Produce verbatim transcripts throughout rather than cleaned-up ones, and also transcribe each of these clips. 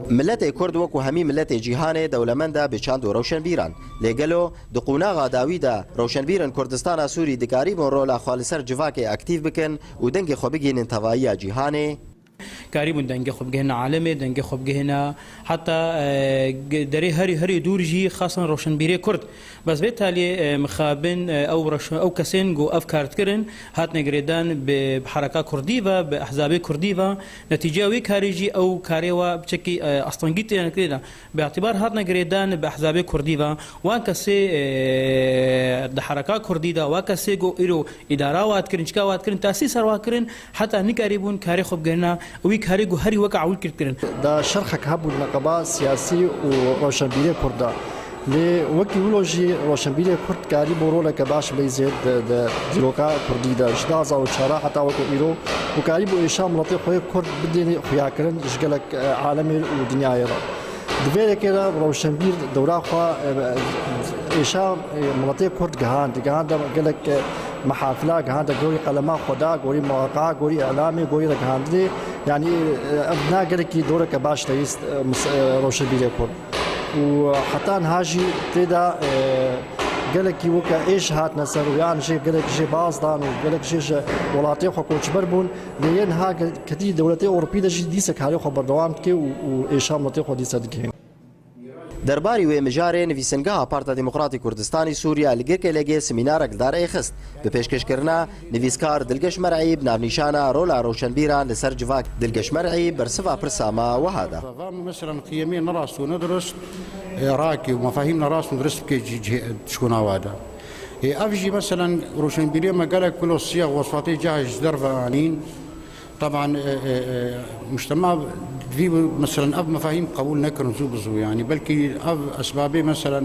Miletê Kurd wekû hemî miletê cîhanê dewlemend e bi çand û rewşenbîran. Lê gelo di qonaxa dawî de rewşenbîrên Kurdistana Sûrî dikarîbûn rola xwe li ser civakê aktîf bikin û dengê xwe bigihînin tevahiya cîhanê? Karîbûn dengê xwe bigihîne alemê, dengê xwe bigihîne heta, e, ge-, derê herî, herî dûr jî, xasan rewşenbîrê Kurd. Bes vê taliyê, e, mixabin, e, ew reş-, ew kesên ku ev kar dikirin, hatine girêdan bi, bi hereka kurdî ve, bi ehzabê kurdî ve. Netîceya wê karê jî ew karê wa biçekî, e, astengî tê girêdan. Bi îtibar hatine girêdan bi ehzabê kurdî ve. Wan kesê, e, di hereka kurdî de, wa kesê ku îro îdara wa dikirin, çika wa dikirin, tesîr ser wa kirin, heta nikarîbûn karê xwe bigihîne wî karê ku herî weke ewil kir dikirin. Da şerxek hebû neqeba siyasî û rewşenbîrê Kurd de. Lê wekî wilo jî rewşenbîrê Kurd karîbû roleke baş beyzê di, di dîroka Kurdî de. Ji du hazar û çar heta wekî îro û karîbû êşa miletê xwe yê Kurd bidê xuyakirin ji gelek, e, alemê û dinyayê re. Di vê yekê de rewşenbîr dewra xwe, e, êşa, e, miletê Kurd gihand. Gihande gelek, e, mehafila, gihande gorî qelema xwe da, gorî muwaqa, gorî îlamê, gorî ragihandinê. Yanî, e, ev ne gelekî doreke baş de hîst, e, mis-, e, rewşenbîrê Kurd. Û heta niha jî tê de, e, gelekî weke êş hatine ser û yan jê gelek jê baz dan û gelek jê ji welatê xwe koçber bûn. Lê yên niha ke-, ketî dewletê Ewropî de jî dîse karê xwe berdewam dike û, û êşa miletê xwe dîse digihîne. Derbarî wê mijarê nivîsingeha Parta Demokratî Kurdistanî Sûriya li Girkê Legê semînarek li dar êxist. Bi pêşkêşkirina nivîskar Dilgeş Mer'î bi navnîşana rola rewşenbîran li ser civak. Dilgeş Mer'î bersiva pirsa me wiha da. Va, va, mesela, qiyemê ne rast û ne dirust, e, rakê û mefahîm ne rast û dirust bike cî-, cî-, çikûna wa de. E, ev jî, mesela, rewşenbîrê me gelek kulo siyah wesfatê cah ji derve anîn. Taban, e, e, e, mujtema divî, mesela, ev mefahîm qebûl nekirin zû bi zû, yanî belkî ev esbabê, mesela,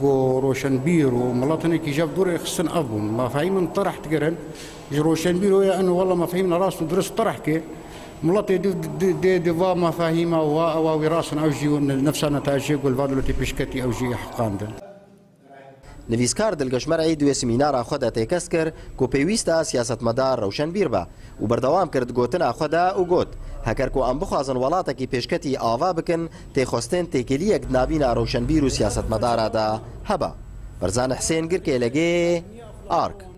ku rewşenbîr û milet hinekî ji hev dûr xistin ev bûn. Mefahîmin terh dikirin, ji rewşenbîr wê eno wela mefahîm ne rast û dirust terh ke, miletê di, di, dê di va mefahîma wa ewa wî rast in, ew jî ne-, nefsa netayecê ku li va dewletê pêşketî ew jî heqandin. Nivîskar Dilgeş Mer'î di wê semînara xwe de têkest kir ku pêwîst e siyasetmedar rewşenbîr be û berdewam kir di gotina xwe de û got, heger ku em bixwazin welatekî pêşketî ava bikin, tê xwestin têkiliyek di navîna rewşenbîr û siyasetmedara de hebe. Berzan Husên, Girkê Legê, Ark.